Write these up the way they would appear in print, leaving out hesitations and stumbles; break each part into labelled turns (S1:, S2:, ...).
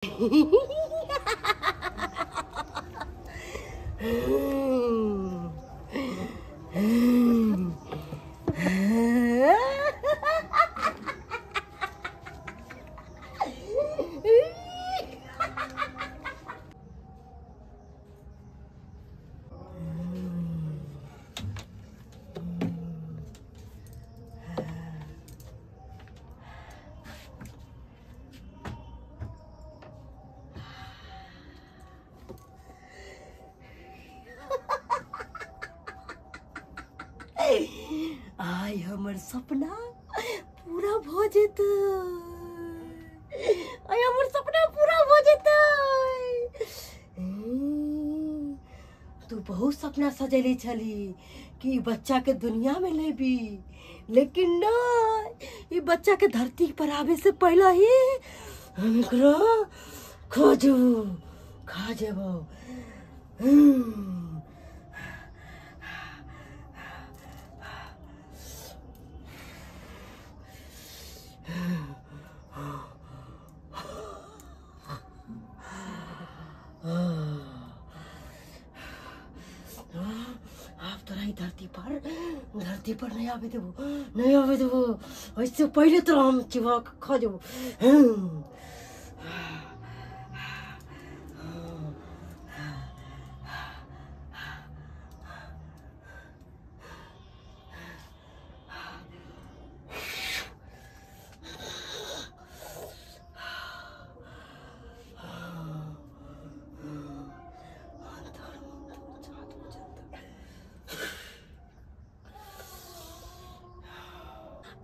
S1: आइ हमर सपना पूरा भ जेतै, आइ हमर सपना पूरा भ जेतै। तू बहुत सपना सजेले छली कि बच्चा के दुनिया में लेबी, लेकिन नहीं, ई बच्चा के धरती पर आवे से पहला ही हम एकरा खा जेबो, खा जेबो। आप तोरा ई धरती पर नहीं आवे देबो, नहीं आवे देबो। ऐसे पहले तो हम चिबा के खा जेबो।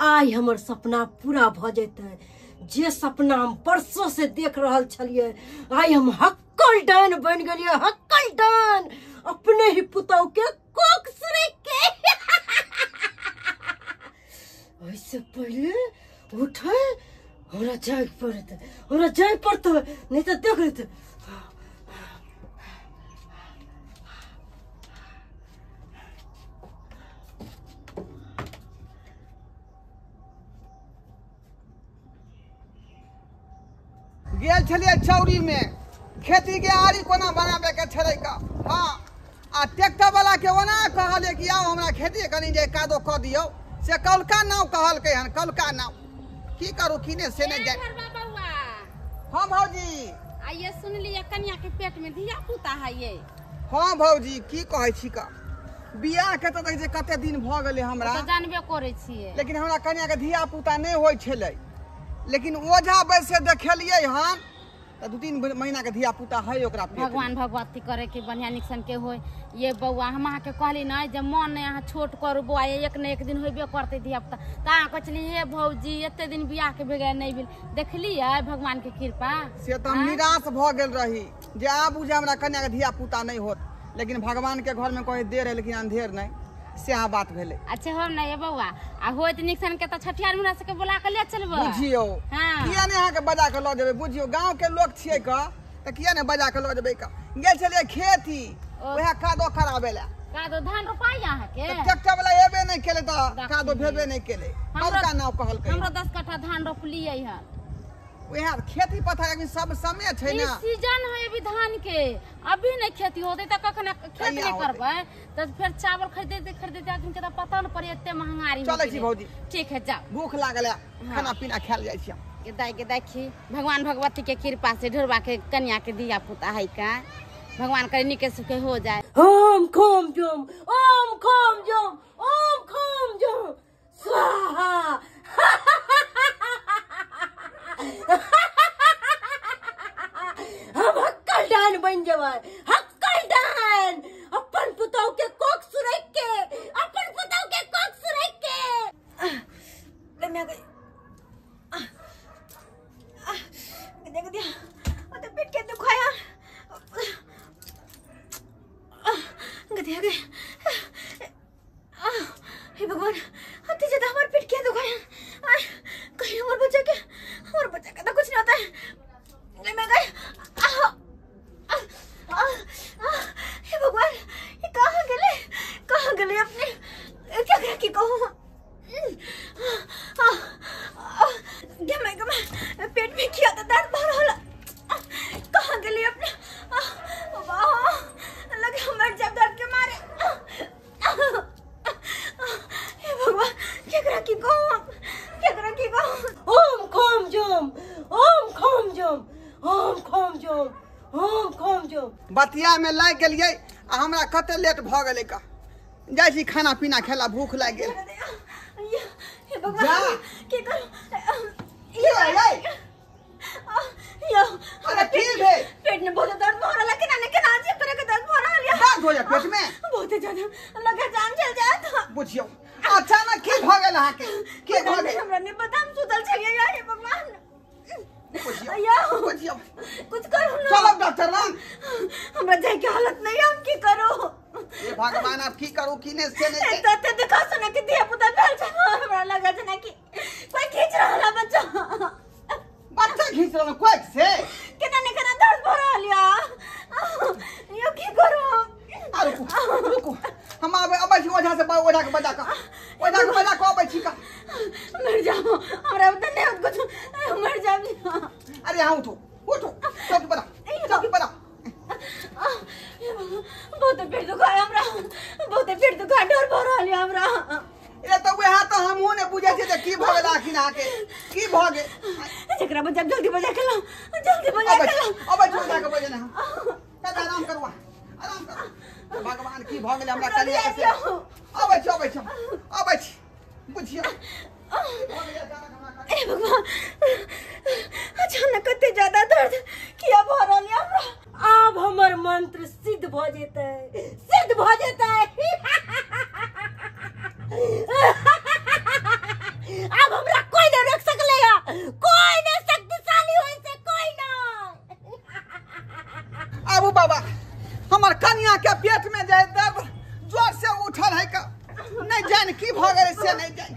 S1: आइ हमर सपना पूरा भ जेतै। जे सपना हम परसों से देख रहल छलियै, आइ हम हक्कल डान बन गेलियै, हक्कल डान, अपने ही पुतहु के कोख सुरैक के। ओहिसे पहिले उठे हमरा जाय पड़तै, हमरा जाय पड़तै, नहीं तो देख लेतै।
S2: गेल छलियै चौरी में खेती के आरी कोना बनाबे के छलै का। हाँ, आ ट्रैक्टर वाला के ओना कहलियै कि आओ हमरा खेती कनी जे कादो कऽ दियौ, से कौलका नाव कहलकै हन, कौलका नाव। की करू की ने से नहि जाय। हाँ भौजी,
S3: आइए सुनलियै कनिया के पेट में धिया पुता है ये।
S2: हाँ भौजी, की कहै छी का, बियाह के तऽ देखै छियै कते दिन भऽ गेलै हमरा,
S3: तऽ जानबे करै छियै,
S2: लेकिन हमरा कनिया के धिया पुता नहि होइ छलै। लेकिन ओझा बैसे देखेलियै हन तऽ 2-3 महीना के धिया पुता है ओकरा।
S3: भगवान भगवती करे कि बढ़िया निकसन के होय। ये बौआ, हम अहाँके कहली नहीं जे मन नहीं अहाँ छोट करू बौआ, एक न एक दिन होबे करतै धिया पुता। तऽ अहाँ कहै छलियै हे भौजी एते दिन बियाह के बगैर नहीं भेल, देखलियै भगवान के कृपा
S2: से। तऽ हम निराश भऽ गेल रही जे आब जे हमरा कन्या के धिया पुता नहीं होत, लेकिन भगवान के घर में कहे देर है लेकिन अंधेर नहीं, सेहा बात भेलै।
S3: अच्छा हम नहीं बौआ, आ होइत निकसन के तऽ छठियार हमरा सबके बोला के ले चलबै।
S2: बुझियौ,
S3: हाँ।
S2: किया नहि अहाँके बजा के लऽ जेबै, बुझियौ गाँव के लोक छियै का, तऽ किया नहि बजा के लऽ जेबै का। गेल छलियै खेती, वएह कादो कराबै लए,
S3: कादो धान रोपाइ अहाँके,
S2: ट्रैक्टर वाला एबे नहि केलै तऽ कादो भेबे नहि केलै। कौलका नाव कहलकै।
S3: हमरो 10 कट्ठा धान रोपलियै हन।
S2: वएह खेती पथार के सब समय छै ना,
S3: सीजन है अभी धान के, अभी नहीं खेती होते त कखन खेत नहीं करबै त फिर चावल खरीदते खरीदते आदमी के त पता न पड़े, एते महंगाई।
S2: चलै छी भौजी,
S3: ठीक है जाओ,
S2: भूख लागल है, खाना पीना खायल जाइ छी।
S3: के दाई के देखी भगवान भगवती के कृपा से ढोरबा के कन्या के दिया पुता है का, भगवान करे निके सुखे हो जाए।
S1: ओम खोम जोम, ओम खोम जोम, ओम खोम जोम, स्वाहा। हम हक्कल डान बन जेबै, हक्कल डान, अपन पुतहु के कोख सुरैक के, अपन पुतहु के कोख सुरैक के।
S4: देख दिया तो पेट के दुखाया, गधिया गए। हे भगवान, अति ज्यादा हमारे पेट क्या दुखाया, कहीं हमारे बच्चा के तो कुछ नहीं होता है। मैं गई।
S1: हम खाम जो, हम खाम जो।
S2: बतिया में लागि गेलियै आ हमरा कते लेट भऽ गेलै का। जाइ छी खाना पीना खेला, भूख लागि गेल।
S4: हे भगवान की करू? यो
S2: अरे की भेल?
S4: पेट में बहुत दर्द भऽ रहल है, केना ने केना अजीब तरह के दर्द भऽ रहल है।
S2: दर्द हो जा पेट में?
S4: बहुत ज्यादा लगे जान चल जात।
S2: बुझियौ अचानक की भऽ गेल अहाँके? की भऽ गेल?
S4: हमरा नहि पता, हम सुतल छलियै। हे भगवान
S2: बुझियौ बुझियौ
S4: कुछ करू ना।
S2: चलब डॉक्टर लग।
S4: हमरा जाय के हालत नहीं है, हम की करू?
S2: हे भगवान अब की करू की नहीं से नहीं।
S4: तते देखा सुना के धिया पुता भेल छै, हमरा लगा छै ना कि कोई खींच रहल है बच्चा।
S2: बच्चा खींच रहल कोई से?
S4: केना ने केना दर्द भऽ रहल या। यो की करू?
S2: रुकू रुकू, हम आबै अबै छी ओझा से, ओझा के बजा कऽ, ओझा के बजा कऽ अबै छी का।
S4: मर जाओ, हमरा उधर नहीं होत कुछ, मर जाओ।
S2: अरे यहाँ उठो उठो, चौकी पर चौकी पर।
S4: बहुत पेट दुखाय हमरा, बहुत पेट दुखाय, डर भऽ रहल या हमरा।
S2: ए तऽ वएह तऽ हमहूँ नहि बुझै छियै जे की भऽ गेल आखिर अहाँके, की भऽ गेल?
S4: जकरा बजा जल्दी बजा के लाओ, जल्दी बजा के लाओ।
S2: अबै छी ओझा के बजेने हम। आराम करू आराम करू। भगवान की भऽ गेलै हमरा कनिया से? अबै छी अबै छी अबै छी। बुझियौ
S4: ए भगवान अचानक कते ज्यादा दर्द किया भऽ रहल या हमरा?
S1: आब हमर मंत्र सिद्ध भऽ जेतै, सिद्ध भऽ जेतै। अब हमरा कोई नहीं रोक सकले है, कोई नहीं शक्तिशाली होय से कोई नहीं।
S2: आबू बाबा, हमर कनिया के पेट में जे दर्द जोर से उठल है का, नहीं जान की भऽ गेलै से नहीं जान।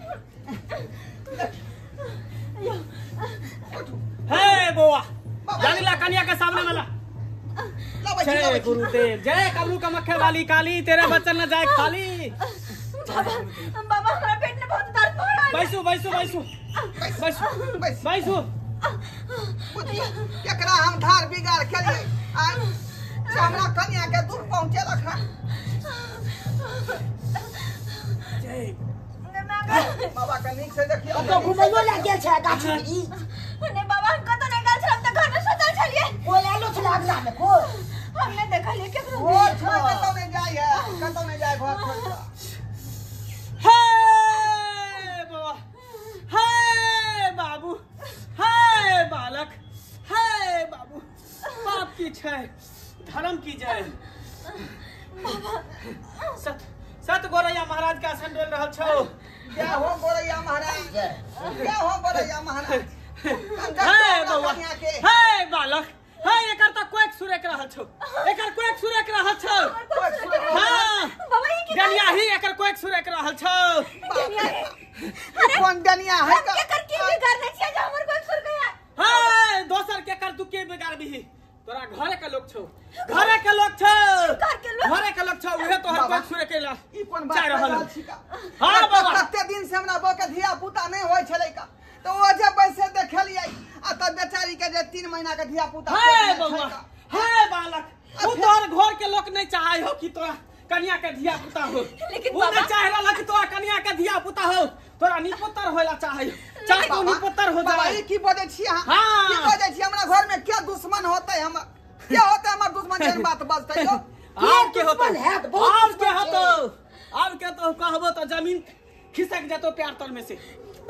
S5: हे बौआ जानिला कनिया के सामने वाला। जय गुरुदेव, जय कमरू कमखे वाली काली, तेरे बचन न जाए खाली।
S4: बाबा बाबा हमरा पेट में बहुत दर्द हो रहा है।
S5: बैसू बैसू बैसू बैसू बैसू।
S2: बुझियौ केकरा हम धार बिगाड़ खेलियै आ हमरा कनिया के दुख पहुँचेलक हन।
S5: जय
S2: बाबा के नीक से देखियौ।
S1: कतौ घुमैयो लए गेल छै गाछी वृक्ष?
S4: नहीं बाबा हम कतौ नहीं गेल छल, हम तऽ घर में सुतल छलियै।
S1: कोई आलो छलै अंगना में? कोई
S4: हम नहीं देखलियै केकरो।
S2: घर छोड़ कतौ नहीं जाइ है, कतौ नहीं जाइ घर छोड़ कऽ।
S5: हे बाबा, हे बाबू, हे बालक, हे बाबू, बाप की छै धर्म की जय। सत सत गोरैया महाराज के आसन डोल रहल छौ।
S2: जय हो गोरैया महाराज, जय हो गोरैया महाराज।
S5: हे बौआ, हे बालक, हे एकर त कोइक सुरेक रहल छौ, एकर कोइक सुरेक रहल छौ। हां
S4: बाबा ई की
S5: डनिया ही एकर कोइक सुरेक रहल छौ।
S2: अरे कोन डनिया है?
S4: एकर की बिगाड़ने छियै जे हमर कोइक सुर गया?
S5: हे दोसर के कर तू के बिगाड़बिही? तोरा घरे के लोग छौ, घरे के लोग छौ, घरे के लोग छौ, उहे तोहर कोइक सुरेकेला।
S2: ई कोन बात रहल छी का?
S5: हां बाबा
S2: कते दिन से हमरा बौ के धिया पुता नहीं होय छलै का, तो ओ जे बैसे देखलियै आ तब बेचारी के जे 3 महीना के धिया पुता।
S5: हे बौआ, हे बालक, उ तोहर घर के लोग नहीं चाहे हो कि तोरा कन्या के धिया पुता हो।
S4: लेकिन
S5: उ नहीं चाहे रहल कि तोरा कन्या के धिया पुता हो, तोरा निपुत्र होइला चाहे, चाहे तो निपुत्र हो
S2: बाबा।
S5: जाए।
S2: ई की बजै छी अहाँ?
S5: हां
S2: की बजै छी? हमरा घर में क्या दुश्मन होतै? हम क्या होतै हमर दुश्मन? जेहन बात बजतै यो
S5: आब के होतै, आब के होतौ, आब के तो कहबो तो जमीन खिसक जतो प्यार तर में से,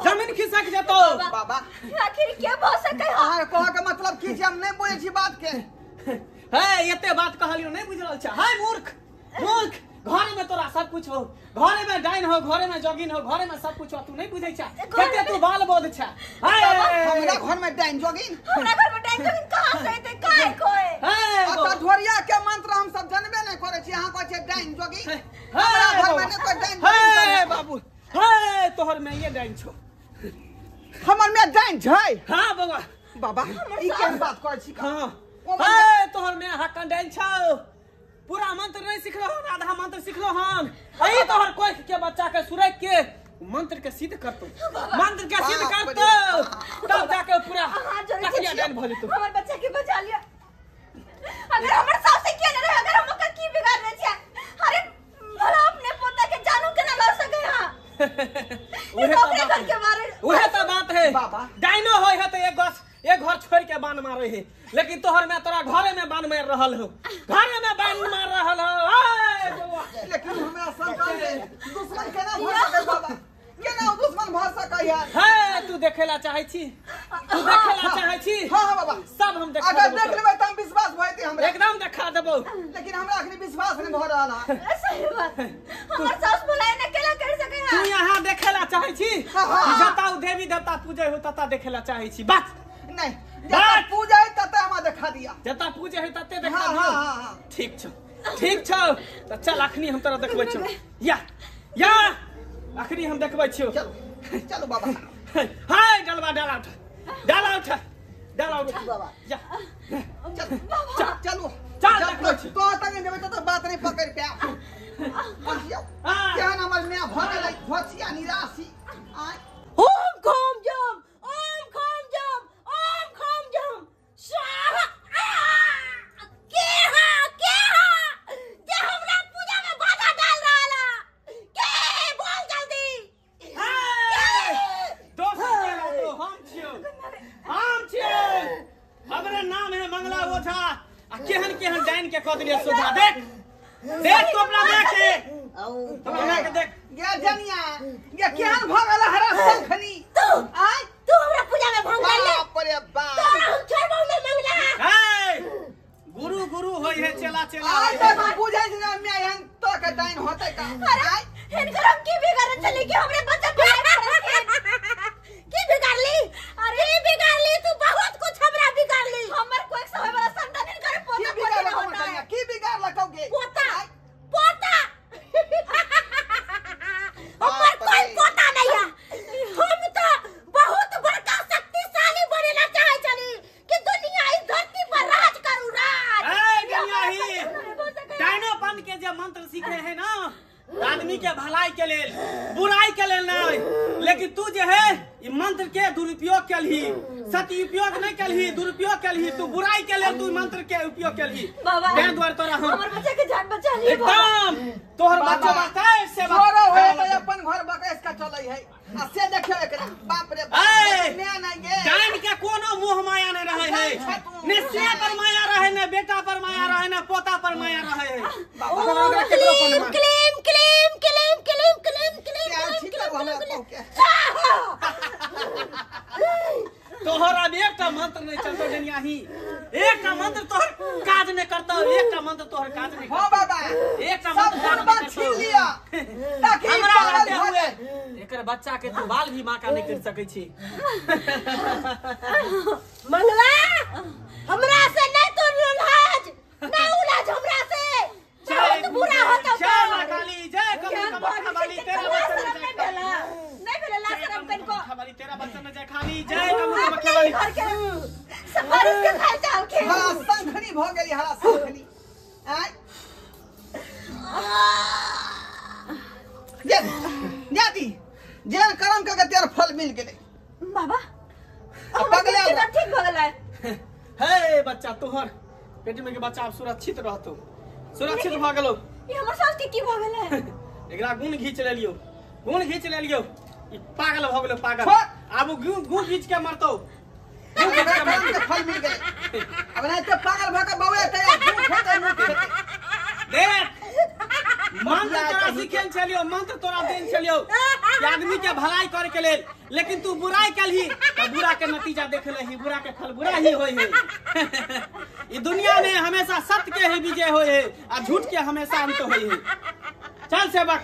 S5: जमीन खिसक जतो।
S2: बाबा
S4: आखिर के भऽ सकै है?
S2: अहाँ कह के मतलब की छै? हम नहीं बुझै छी बात के।
S5: हे एते बात कहलियो नहीं बुझल छै। हे मूर्ख मूर्ख, घर में तोरा सब कुछ हो, घर में डाइन हो, घर में जोगिन हो, घर में सब कुछ हो, तू नहीं बुझै छ कते तू बाल बोध छ।
S2: हमरा घर में डाइन जोगिन,
S4: हमरा घर में डाइन जोगिन कहां से एते काय कोई?
S5: हे
S2: अत ढोरिया के मंत्र हम सब जानबे नहीं करै छी, अहाँ कहै छी डाइन जोगिन। हमरा घर में नहीं कोई डाइन जोगिन।
S5: हे बाबू, हे तोहर में ये डाइन छो।
S2: हमर में डाइन छै?
S5: हां बाबा।
S2: बाबा ई केहन बात करै छी?
S5: हां हे तोहर में हकन डाइन छौ। पूरा मंत्र नहीं सिखलो हन, आधा मंत्र सिखलो हन। अई तोहर कोख के बच्चा के सुरक के मंत्र के सिद्ध करतो, मंत्र के सिद्ध करतो तब जाके पूरा तकिया डाइन भऽ जेतो।
S4: हमर बच्चा के बचा लिया। अगर हमर सास से किया न रहे, अगर हम ओकर की बिगाड़ने छियै? अरे भला अपने पोता के जानू केना लऽ सकै हां?
S5: उहे तो बात है बाबा। डाइनो होय है तो एक गछ एक घर छोड़ के बान मारे है, लेकिन तोहर में तोरा घरे में बान मार रहल हो, घरे में बान मार रहल हो।
S2: लेकिन हमरा संतान के दुश्मन केना भ सकै बाबा, केना दुश्मन भ सकै है?
S5: हे तू देखेला चाहै छी, तू देखेला चाहै छी?
S2: हां हां बाबा
S5: सब हम देखा
S2: अगर देख लेबै त हम विश्वास भइते हमरा,
S5: एकदम देखा देबौ।
S2: लेकिन हमरा अखनी विश्वास नहीं भ रहल है।
S4: सही बात, हमर सास भलाई न केला कर सकै है।
S5: तू यहां देखेला चाहै छी? जता देवी देवता पूजे हो तता देखेला चाहै छी। बात
S2: नहीं, जता पूजा है तता हमरा देखा दिया,
S5: जता पूजे है तते देखा दियो। हां ठीक छौ, ठीक छौ त चल अखनी हम तोरा देखबै छौ। या या अखनी हम देखबै छियौ।
S2: चलो चलो बाबा।
S5: हाय डलवा डाला उठा, डाला उठा, डाला उठा
S2: बाबा।
S5: या
S2: चल चलो
S5: चल देखबै छी।
S2: तो तक जेबै त बात नहीं पकड़ पे। बुझियौ केहन हमर my भ गेलै घोचिया निराशी। आय
S1: ओम खाम जम, ओम खाम जम, ओम खाम जम स्वाहा। के हा, के हा जे हमरा पूजा में बाधा डाल रहल है? के बोल जल्दी।
S5: दोस्त के तो हम छियौ, हम छियौ, हमरे नाम है मंगला ओझा। आ केहन केहन डाइन के क देलियै सोझा। देख देख तो अपना मां के, अपना मां के देख।
S2: गे जनिया गे केहन भ गेल हरा शंखनी।
S1: तू
S2: आय
S1: तू हमरा पूजा में भंग डाल ले।
S2: बाप रे बाप,
S1: तोरा हम छोड़बौ नै मंगला।
S5: हे गुरु गुरु होय है, चेला चेला।
S2: आय त बुझै छै ने my एहन तो के डाइन होतै का।
S4: अरे हिनकर हम की बिगाड़ल छली कि हमरे बच्चा के
S1: की बिगाड़ली? अरे बिगाड़ली तू, बहुत कुछ हमरा बिगाड़ली।
S4: हमर कोई समय वाला संतान हिनकर पोता
S2: की बिगाड़ल होता, की बिगाड़ल कहगे?
S1: पोता पोता हमर कोई पोता नहीं है। हम तो बहुत बड़का शक्तिशाली बनेला चाहे छली कि दुनिया इस धरती पर राज करू, राज।
S5: ए दुनिया ही डायनोपन के जे मंत्र सीखे है ना, आदमी के भलाई के लेल, बुराई के लेल नहीं। लेकिन तू जे है ई मंत्र के दुरुपयोग केलही, सदुपयोग नहीं केलही, दुरुपयोग केलही। तू बुराई के लेल तू मंत्र के उपयोग केलही।
S4: बाबा
S5: तें द्वार तोरा हम
S4: हमर बच्चा के जान बचा ली
S5: एकदम। तोहर बच्चा बात से
S2: छोरो है तो अपन घर बकैस का चलै है। आ से देखियो एकरा, बाप रे बाप, मैं नहीं गे।
S5: डाइन के कोनो मोह माया नहीं रहे है, ने से पर माया रहे, ने बेटा पर माया रहे, ने पोता पर माया रहे है।
S1: ओम क्लीम क्लीम क्लीम क्लीम क्लीम क्लीम क्लीम क्लीम।
S5: तोहर अब एकटा मंत्र नहीं चलतो दुनिया ही, एकटा मंत्र तोहर काज नहीं करतो, एकटा मंत्र तोहर काज नहीं।
S2: हां बाबा
S5: एकटा मंत्र
S2: सब बात छीन लिया ताकि
S5: हमरा रहते हुए एकर बच्चा के तू बाल भी माका नहीं कर सकै छी।
S1: मंगला हमरा से नहीं तू उलझ, नहीं उलझ हमरा से, बहुत बुरा होता।
S5: जय मां काली, जय कमल कमल वाली, तेरा बच्चा
S4: नहीं भेला, नहीं भेला ला शरम कनको
S5: वाली, तेरा बच्चा न जाए खाली, जय कमल कमल वाली।
S4: घर के सफारी के खाए चाल के
S2: हरा शंखनी भ गेली, हरा शंखनी। आय ये दादी जे करम के तेर फल मिल गेलै
S4: बाबा।
S2: अब पगला
S4: ठीक भ गेलै।
S5: हे बच्चा तोहर पेट में के बच्चा अब सुरक्षित रहतो, सुरक्षित भ गेलो।
S4: ई हमर सास के की भ गेलै?
S5: एकरा गुण घीच लेलियो, गुण घीच लेलियो, ई पागल भ गेलो पागल। आब गुण घीच के मरतो,
S2: गुण के फल मिल गेलै। अब नहीं तो पागल भ के बौए ते गुण खेतै मुंह खेतै।
S5: देख मंत्र तोरा सीखेल छलियो, मंत्र तोरा देन छलियो कि आदमी के भलाई करे के लेल, लेकिन तू बुराई केलही त बुरा के नतीजा देखलही, बुरा के फल बुरा ही होय है। ई दुनिया में हमेशा सत्य के ही विजय होय है आ झूठ के हमेशा अंत होय है। चल सेवक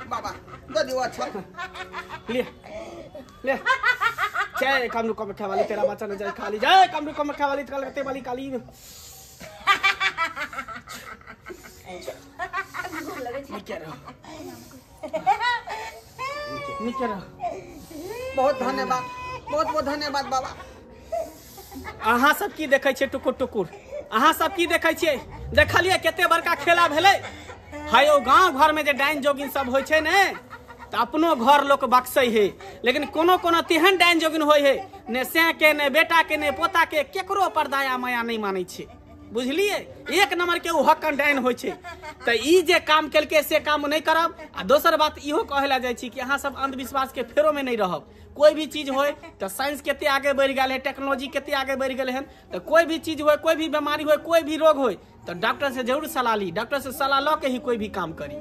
S2: बाबा दो दियो। अच्छा
S5: ले ले जय कमरू कमख्या वाली, तेरा बच्चा न जाए खाली, जय कमरू कमख्या वाली, कलकत्ते वाली काली।
S2: बहुत धन्यवाद, बहुत बहुत धन्यवाद बाबा।
S5: अहाँ सब की देखै छियै टुकुर टुकुर? अहाँ सब की देखै छियै? देखलियै कते बड़का खेला भेलै? हायो गांव घर में जे डाइन जोगिन सब होइ छै ने, त अपनो घर लोक बक्सै है, लेकिन कोनो कोनो तेहन डाइन जोगिन होइ है ने से के ने बेटा के ने पोता के केकरो पर दया माया नहीं मानै छै। बुझलिए एक नंबर के ओ हक्कन डाइन होइ छै। तऽ ई जे काम केलकै से काम नहि करब। आ दोसर बात इहो कहै लए जाइ छी कि अहाँ सब अंधविश्वास के फेरो में नहीं रहब। कोई भी चीज होय तऽ साइंस कते आगे बढ़ि गेल है, टेक्नोलॉजी कते आगे बढ़ि गेल हन, तऽ कोई भी चीज होय, कोई भी बीमारी होय, कोई भी रोग होय तऽ डॉक्टर से जरूर सलाह ली, डॉक्टर से सलाह लऽ के ही कोई भी काम करी।